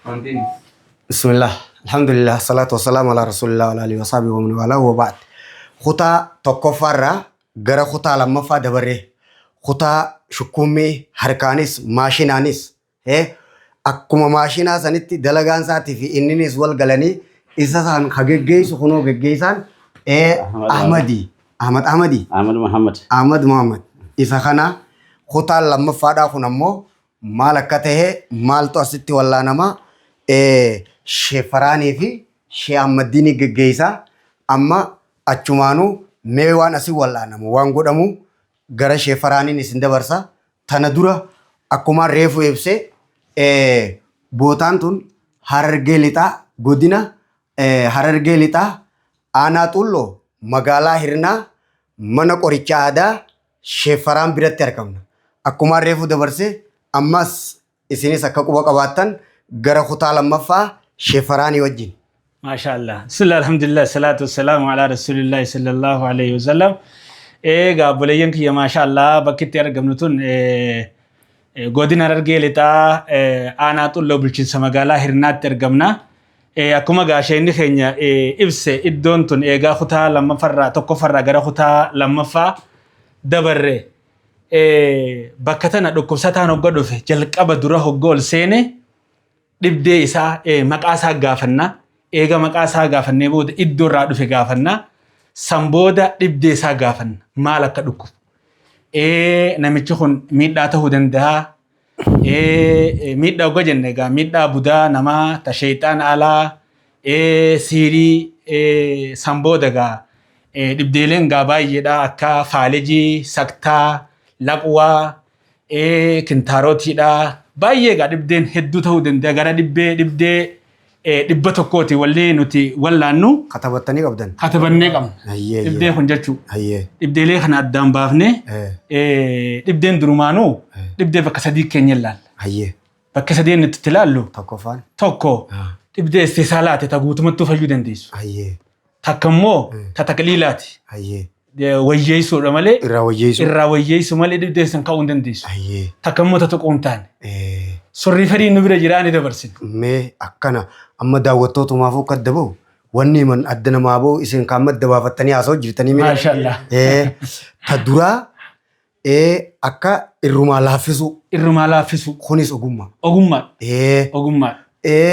Continue. Bismillah, alhamdulillah, salaatu wasalaamu ala rasulillah wa ala alihi wa sahbihi wa man walaa wa ba'd. Kutaa tokkoffaarraa gara kutaa lammaffaa dabarree kutaa shukkuummii harkaanis maashinaanis akkuma maashinaa sanitti dalagaan isaatii fi inninis wal galanii isa san ka geggeessu kunoo geggeessaan Ahmad Ahmadi Ahmad Ahmadi Ahmad Muhammad. Ahmad Muhammad isa kana kutaan lammaffaadhaa kun ammoo maal akka tahe maaltu asitti wallaanama Shee Faraanii fi Shee Ahmaddiinii geggeessaa amma achumaanuu mee waan asii wallaanamu waan godhamu gara Shee Faraaniin isin dabarsa. Tana dura akkumaan reefu ibse bootaan tun Harargee Lixaa godina Harargee Lixaa aanaa Xuulloo magaalaa Hirnaa mana qoricha aadaa Shee Faraan biratti argamna. Akkumaan reefu dabarse ammas isinis akka quba qabaattan gara kutaa lammaffaa Shee Faraanii wajjin. Maasha Allah. Bismillah, alhamdulillah, salaatu wassalaamu ala rasuulillahi sallallahu alayhi wasallam. Egaa obboleeyyan kiyya maasha Allah bakki itti argamnu tun godina Harargee Lixaa aanaa Xulloo bulchiinsa magaalaa Hirnaatti argamna. Akkuma gaasheenni keenya ibse iddoon tun eegaa kutaa lammaffarraa tokkoffarraa gara kutaa lammaffaa dabarre bakka tana dhukkubsataan hogga dhufe jalqaba dura hogga ol seene dhibdee isaa maqaa isaa gaafanna. Eega maqaa isaa gaafannee booda iddoo irraa dhufe gaafanna. San booda dhibdee isaa gaafanna. Maal akka dhukkubu. Namichi kun miidhaa ta'uu danda'a. Miidhaa hogga jenne egaa miidhaa budaa namaa ta sheexaan alaa siirii san booda egaa dhibdeeleen egaa baay'eedha akka faalijii, saktaa, laqwaa, kintaarotiidha. Baay'ee egaa dhibdeen hedduu ta'uu danda'a gara dhibbee dhibdee 100ti walli nuti wallaannu. Katabattanii qabdan. Katabannee qabna. Hayyee. Dhibdee kun jechuu. Hayyee. Dhibdeelee kana addaan baafnee dhibdeen durumaanuu dhibdee bakka sadii keenya ilaalla. Hayyee. Bakka sadii inni itti ilaallu Tokkoffaan. tokko dhibdee istisaalaati ta guutumattuu fayyuu dandeessu. Hayyee. Takka immoo ta taqliilaati. Hayyee. Wayyeessuudha malee Irraa wayyeessuu. irraa wayyeessu malee dhibdee san ka'uu hin dandeessu. Hayyee. Takka immoo ta tuquu hin taane. Surrii fedhiin nu bira jiraa ni dabarsina. Mee akkana amma daawwattootumaafuu akka adda bahu wanni himan adda namaa bahu isin kaan madda baafattanii haasa'u jirtanii mee. Maashaallah. Ta duraa akka irrumaa laaffisuu Irrumaa laaffisuu. kunis ogummaa. Ogummaa. Ogummaa.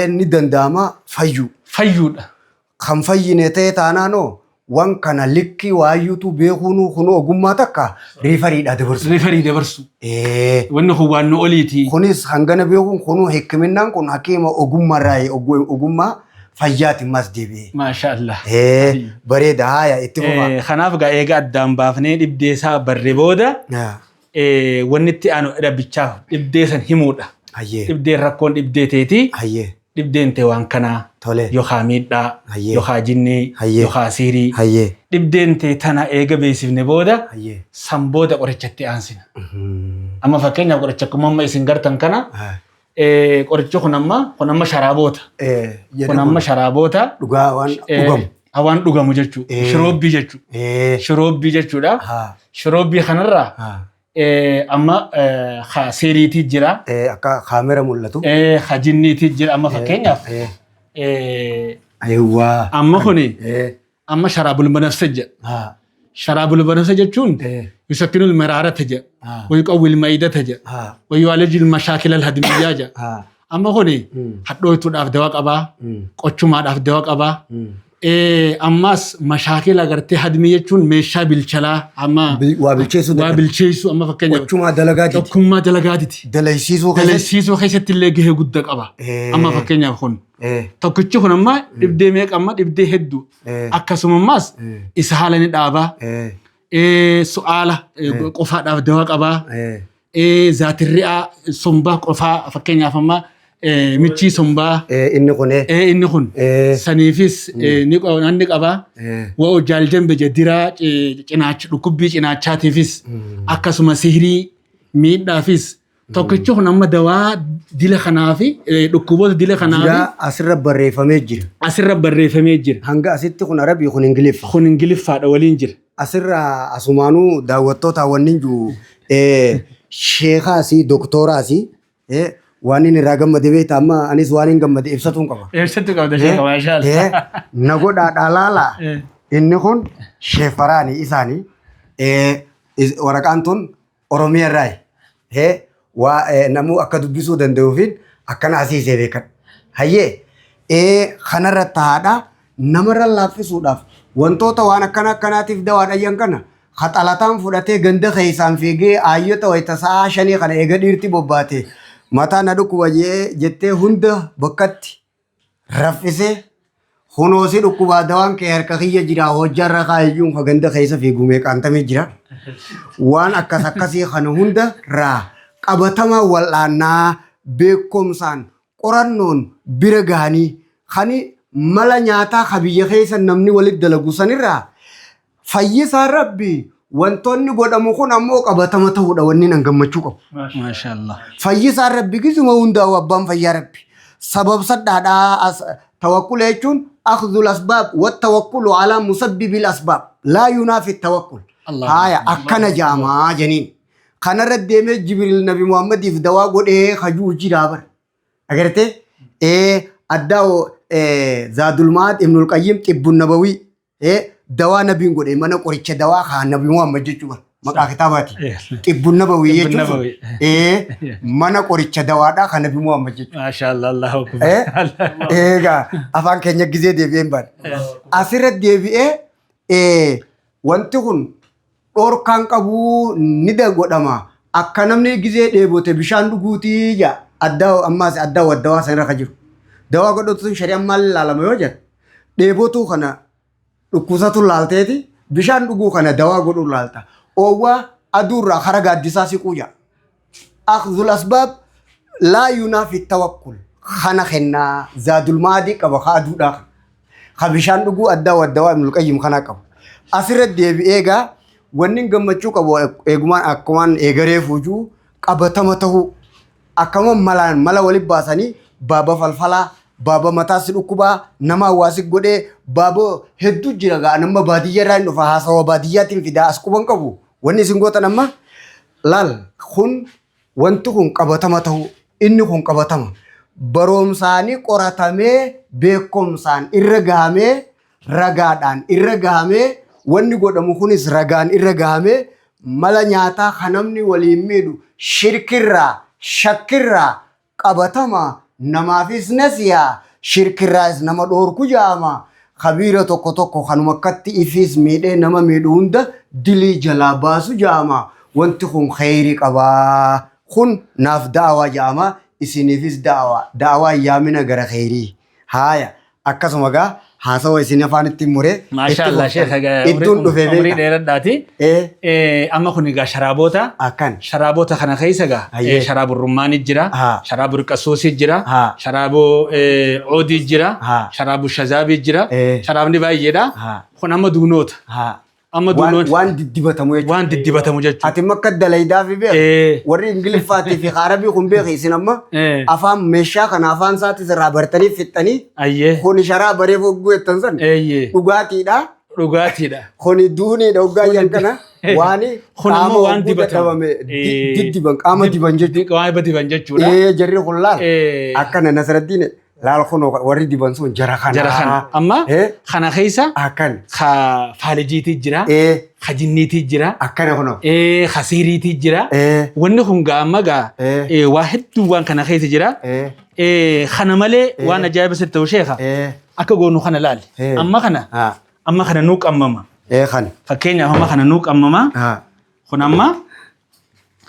Ni danda'ama fayyuu. Fayyuudha. Kan fayyine ta'e taanaanoo wan kana likkii waayyuutu beekuunuu kunuu ogummaa takka riifariidha dabarsu. Riifarii dabarsu. Wanni kun waan nu oliiti. Kunis hangana beekuun kunuu hikiminnaan kun hakiima ogummaarraa ogummaa fayyaati mas deebi'ee. Maasha Allah. Bareeda haaya itti fufaa. Kanaaf egaa eega addaan baafnee dhibdee isaa barre booda wanni itti aanu rabbichaaf dhibdee san himuudha. Hayyee. Dhibdeen rakkoon dhibdee teeti. Hayyee. Dhibdeen tee waan kanaa. Tole. Yookaa miidhaa. Hayyee. Yookaa jinnii. Hayyee. Yookaa siirii. Hayyee. Dhibdeen tee tana eega beeksifne booda Hayyee. san booda qoricha itti aansina. Amma fakkeenyaaf qoricha akkuma amma isin gartan kana qorichi kun amma sharaaboota. Kun amma sharaaboota. Dhugaa waan dhugamu. Waan dhugamu jechuudha. Shiroobii jechuudha. Shiroobii jechuudha. Shiroobii kanarraa amma seeriitii jira. Akka kaamera mul'atu. Ha jinniitii jira amma fakkeenyaaf. Ayiwwaa. Amma kuni amma sharaabul banafsa jedha. Sharaabul banafsa jechuun yusakkinul maraarata jedha. Wayuqawwil maidata jedha. Wayuwaalejil mashaakilal hadmiyyaa jedha. Amma kuni hadhooytuudhaaf dawa qabaa. Qochumaadhaaf dawa qabaa. Ammas mashaakila gartee hadmii jechuun meeshaa bilchalaa amma Waa bilcheessuu waa bilcheessuu amma fakkeenyaaf Qochumaa dalagaa jiti. Tokkummaa dalagaatiti. Dalaysiisuu keessatti. Dalaysiisuu keessatti illee gahee guddaa qaba. Amma fakkeenyaaf kun. Tokkichi kun amma dhibdee meeqa amma dhibdee hedduu. Akkasuma ammas isa haala ni dhaabaa. Su'aala qofaadhaaf dawa qabaa. Zaatirri'aa sombaa qofaa fakkeenyaaf amma michii sombaa. Inni kun. Inni kun. Saniifis ni qabaa. Wa'oo jaaljambe jediraa cinaacha dhukkubbii cinaachaatiifis akkasuma sihirii miidhaafis tokkichi kun amma dawaa dila kanaa fi dhukkuboota dila kanaa fi Jiraa asirra barreeffamee jira. Asirra barreeffamee jira. Hanga asitti kun Arabii kun Ingiliffa. Kun Ingiliffaadha waliin jira. Asirra asumaanuu daawwattoota wanni jiru sheekaasi doktooraasi Waan inni irraa gammade beekta amma anis waan hin gammade ibsatuun qaba. Ibsatu qabda sheeka maashaallah. Na godhaadhaa laalaa. Inni kun sheefaraani isaanii. Waraqaan tun Oromiyaa irraayi. Waa namuu akka dubbisuu danda'uufiin akkana asiisee beekan. Hayyee kanarra taa'aadha namarra laaffisuudhaaf wantoota waan akkana akkanaatiif dawaa dhayyan kana haxalataan fudhatee ganda keessaan fiigee aayyota wayita sa'aa shanii kana eega dhiirti bobbaate mataa na dhukkuba jettee hunda bakkatti raffisee kunoo si dhukkubaa dawaan kee harka kiyya jira hojjaarra kaayyuun ka ganda keessa fiigu meeqaantamee jira. Waan akkas akkasii kana hunda raa qabatamaa wal'aannaa beekumsaan qorannoon bira gahanii kan mala nyaataa ka biyya keessa namni walitti dalagu sanirraa fayyisaan rabbi wantoonni godhamu kun ammoo qabatama ta'uudha wanni nan gammachuu qabu. Maashaallah. Fayyisaan rabbi gizuma hundaa'u abbaan fayyaa rabbi. Sababsadhaadhaa as tawakkula jechuun akhdhul asbaab wattawakkulu alaa musabbibil asbaab laa yunaafi tawakkul. Allah. Haaya akkana jaamaa janiin. Kanarra deemee Jibriil Nabi Muhammadiif dawaa godhee hajuu jiraa bara. Agartee addaa Zaadulmaad Ibnul Qayyim Xibbun Nabawii dawaa nabiin godhe mana qoricha dawaa haa Nabi Muhammad jechuudha. Maqaa kitaabaati. Xibbun Nabawii Xibbun jechuun Nabawii. mana qoricha dawaadhaa kan Nabi Muhammad jechuudha. Maashaallah Allahu akbar. Egaa afaan keenya gizee deebi'ee hin baane. Asirra deebi'ee wanti kun dhorkaan qabuu ni godhama. Akka namni gizee dheebote bishaan dhuguutii jaa addaa ammaas addaa waddawaa sanirra kan jiru. Dawaa godhatu sun shari'aan maal ilaalama yoo jedhu dheebotuu kana dhukkubsatu laalteeti bishaan dhuguu kana dawaa godhuu laalta. Oowwaa aduurraa kara gaaddisaa siquu jaa. Akhdhul asbaab laa yunaafi tawakkul. Kana kennaa zaadul maadii qaba ka aduudhaa kana. Ka bishaan dhuguu addaa waddawaa Ibnul Qayyim kanaa qaba. Asirra deebi'ee egaa wanni gammachuu qabu eegumaan akkumaan eegaree fuujuu qabatama ta'uu akkama malaan mala walitti baasanii baaba falfalaa baaba mataa si dhukkubaa nama hawaasi godhee baaba hedduu jira gaa nama baadiyyaa irraa hin dhufa haasawa baadiyyaatiin fidaa as quban qabu wanni isin gootan amma laal kun wanti kun qabatama ta'uu inni kun qabatama baroomsaanii qoratamee beekumsaan irra gahamee ragaadhaan irra gahamee wanni godhamu kunis ragaan irra gahamee mala nyaataa kan namni waliin miidhu shirkirraa shakkirraa qabatama namaafis nasiyaa shirkirraas nama dhoorku jaama kabiira tokko tokko kanuma akkatti ifiis miidhee nama miidhu hunda dilii jalaa baasu jaama wanti kun kheyri qabaa kun naaf da'awaa jaama isiniifis da'awaa da'awaa yaamina gara kheyrii haaya akkasuma gaa haasawa isin afaan ittiin muree Maashaallah sheeka iddoon dhufee umrii beeka dheeradhaati. Amma kun egaa sharaaboota. Akkan Sharaabota kana keessa egaa Hayyee. sharaabu rummaanii jira, Haa. sharaabu riqasuusii jira, Haa. sharaabu oodii jira, Haa. sharaabu shazaabii jira, Eh. sharaabni baay'eedha. Haa. Kun amma duunoota. Haa. Amma Waan duunoota waan diddibatamu jechuudha. waan diddibatamu jechuudha. Ati makka dalaydaa fi beek warri Ingiliffaatii fi Arabii kun beek isin amma afaan meeshaa kana afaan isaatis irraa bartanii fixxanii Ayyee. kun sharaa baree fogguu jettan san Eeyyee. dhugaatiidha. Dhugaatiidha. Kuni duuniidha hoggaa jedhan kana waan Kun qaama ammoo waan hogguu dibatamu. dadhabame diddiban qaama diban jechuudha. Waan diban jechuudha. Jarri kun laal akkana Nasraddiin laal kun warri diban sun jara kana. Jara kana. Amma kana keessa Akkan. ka faalijiitii jira, ka jinniitii jira, Akkana kunoo. Ka siiriitii jira. Wanni kun gaa amma gaa waa hedduu waan kana keessa jira. Kana malee waan ajaa'iba sitti ta'u sheeka akka goonu kana laali. Amma kana amma kana nuu qammama. Kana. Fakkeenyaaf amma kana nuu qammama. Kun amma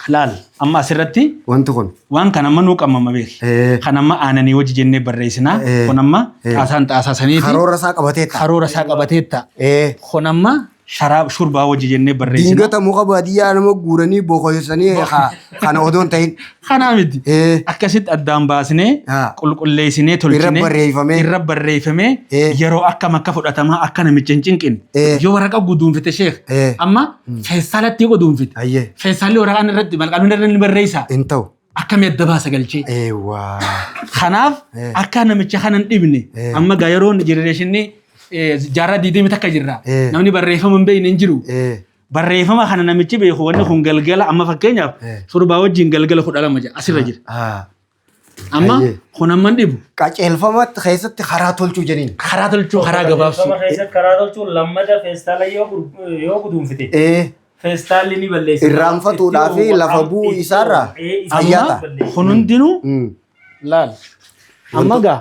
laal amma asirratti Wanti kun. waan kana amma nuu qammama beeki. Kan amma aananii wajji jennee barreessinaa. Kun amma xaasaan xaasaa saniiti. Karoora isaa qabatee ta'a. Karoora isaa qabatee ta'a. Kun amma sharaab shurbaa wajji jennee barreessinaa. Dingata muka baadiyyaa nama guuranii boqoysanii kana odoo hin ta'in. Kanaa miti. Akkasitti addaan baasnee qulqulleessinee tolchinee Irra barreeffamee. Irra barreeffamee yeroo akkam akka fudhatamaa akka namicha hin cinqin. Yoo waraqaa guduunfite sheek amma feestaalatti guduunfite. Ayyee. Feestaalli waraqaan irratti malqaan irra ni barreessa. Hin ta'u. Akkami adda baasa galchee. Eewwaa. Kanaaf akka namicha kana hin dhibne amma gaa yeroon jenereeshinii jaarraa diidamii takka jirra. Namni barreeffama hin beekne hin jiru. Barreeffama kana namichi beeku wanni kun galgala amma fakkeenyaaf shurbaa wajjin galgala 12 jira asirra jira. Amma Hayyee. kun amman dhibu. Qaceelfama keessatti karaa tolchuu jeniin. Karaa tolchuu karaa gabaabsuu. Qajeelfama keessatti karaa tolchuun lammata feestaala yoo guduunfite feestaalli ni balleessa. Irraanfatuudhaa fi lafa bu'uu isaarraa fayyaa Amma ta'a. kun hundinuu laal. Amma gaa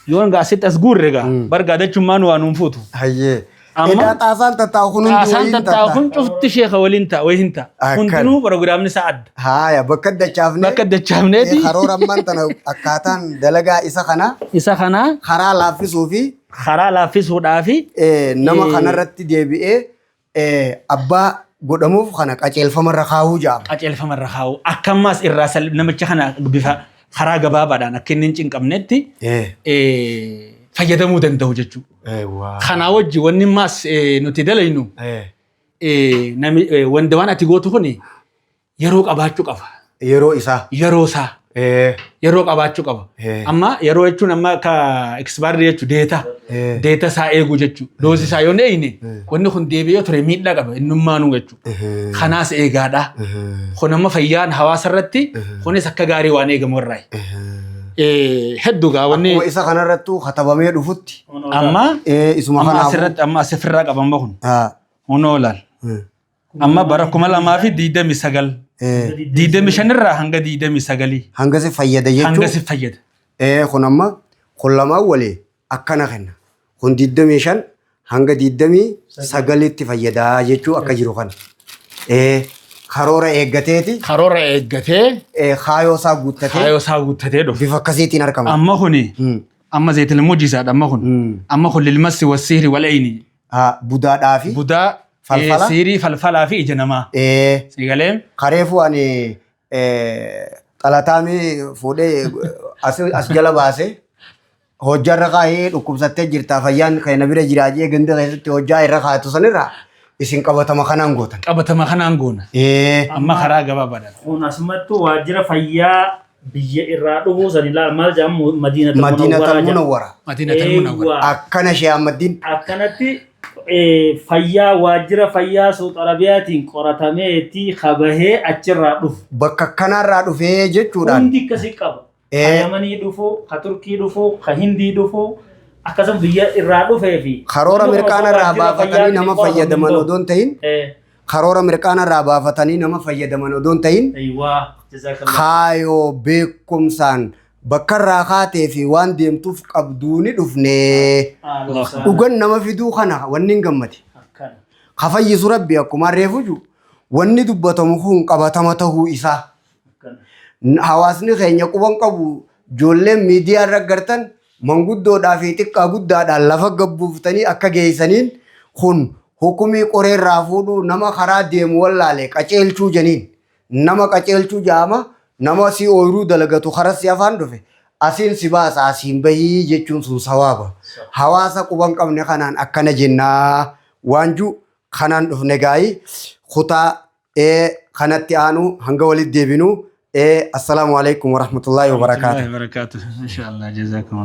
yoon gaa asitti as guurre gaa bargaa dachummaan waa nuun fuutu. Hayyee. Amma- Edaa xaasaan tattaa'u kun hundi Xaasaan wayiin tattaa'u tatta'a. kun cufti sheeka waliin ta'a wayiin ta'a. Akkana. Hundinuu pirogiraamni isaa adda. Haaya bakka dachaafne. Bakka dachaafneeti Karoora ammaan tana akkaataan dalagaa isa kana isa kanaa karaa laaffisuu fi karaa laaffisuudhaa fi nama kanarratti deebi'ee abbaa godhamuuf kana qaceelfamarra kaahuu jedhama. Qaceelfama irra kaa'u. Akka ammaas irraa namicha kana bifa karaa gabaabaadhaan akka inni hin cinqamnetti fayyadamuu danda'u jechuudha. Kanaa wajji wanni ammaas nuti dalaynu wanta waan ati gootu kuni yeroo qabaachuu qaba. Yeroo isaa. Yeroo isaa. Yeroo qabaachuu qaba. Amma yeroo jechuun amma akka expired jechuun date. Date isaa eeguu jechuudha. Dose isaa yoo hin eegne wanni kun deebi'ee ture miidhaa qaba innummaanuu jechuudha. Kanaas eegaadha. Kun amma fayyaan hawaasa irratti kunis akka gaarii waan eegamu irraa. Hedduu gaa wanni Akkuma isa kanarrattuu katabamee dhufutti. Amma Isuma amma kanaafuu. asirratti amma asirraa qaba amma kun. Haa. Hunoo laal. Amma bara 2029 25 irraa hanga 29 Hanga si fayyada hanga jechuun. si fayyada. Kun amma kun lamaan walii akkana kenna. Kun 25 hanga 29tti fayyadaa jechuu akka jiru kana. Karoora eeggateeti Karoora eeggatee kaayoo isaa guuttatee kaayoo isaa guuttatee dhufe. Bifa akkasiitiin argama. Amma kuni amma zeetil mujisaadha amma kun. Amma kun lilmassi wassiihri wal'ayni. Haa, budaadhaa fi Budaa Falfala. Siirii falfalaa fi ija namaa. Sigalee Kareefu ani xalataamii fuudhee as jala baasee hojjaarra kaayee dhukkubsattee jirtaa fayyaan kan bira jiraa jee ganda keessatti hojjaa irra kaa'atu sanirraa isin qabatama kanaan gootan. Qabatama kanaan goona. Amma karaa gabaabaadhaan. Kun asumattuu waajjira fayyaa biyya irraa dhufuu san ilaal maal jedhamu Madiinatul Madiinatul Munawwaraa jedhama. Munawwara. Madiinatul Munawwara. Eewwa. Akkana Shee Ahmaddiin. Akkanatti fayyaa waajjira fayyaa Suud Arabiyaatiin qoratameeti kabahee achirraa dhufu. Bakka akkanaarraa dhufee jechuudhaan. Hundi akkasii qaba. Ka Yamanii dhufu, ka Turkii dhufu, ka Hindii dhufu, akkasuma biyya irraa dhufee fi Karoora wanni kun osoo mirqaana irraa waajjira baafatanii fayyaatiin nama qoratamu hin fayyadaman ta'u. odoo hin ta'in karoora mirqaana irraa baafatanii nama fayyadaman odoo hin ta'in Ayiwaa, jazakallah. Kaayoo beekumsaan bakka irraa kaatee fi waan deemtuuf qabduu ni dhufnee. Dhugan nama fiduu kana wanni hin gammade. Akkana. Ka fayyisu Rabbi akkuma reefu jiru wanni dubbatamu kun qabatama ta'uu isaa. Akkana. Hawaasni keenya quban qabu ijoolleen miidiyaa irra gartan manguddoodhaa fi xiqqaa guddaadhaan lafa gabbuuftanii akka geessaniin kun hukumii qoreerraa fuudhuu nama karaa deemu wallaale qaceelchuu janiin nama qaceelchuu jaama nama si ooyiruu dalagatu karaa si afaan dhufe asiin si baasa asiin bahii jechuun sun sawaaba. Hawaasa quban qabne kanaan akkana jennaa waanjuu kanaan dhufne gaayii kutaa kanatti aanu hanga walitti deebinu assalaamu alaikum warahmatullaahi wabarakaatu. Wabarakaatu. Inshallah jazakumullah.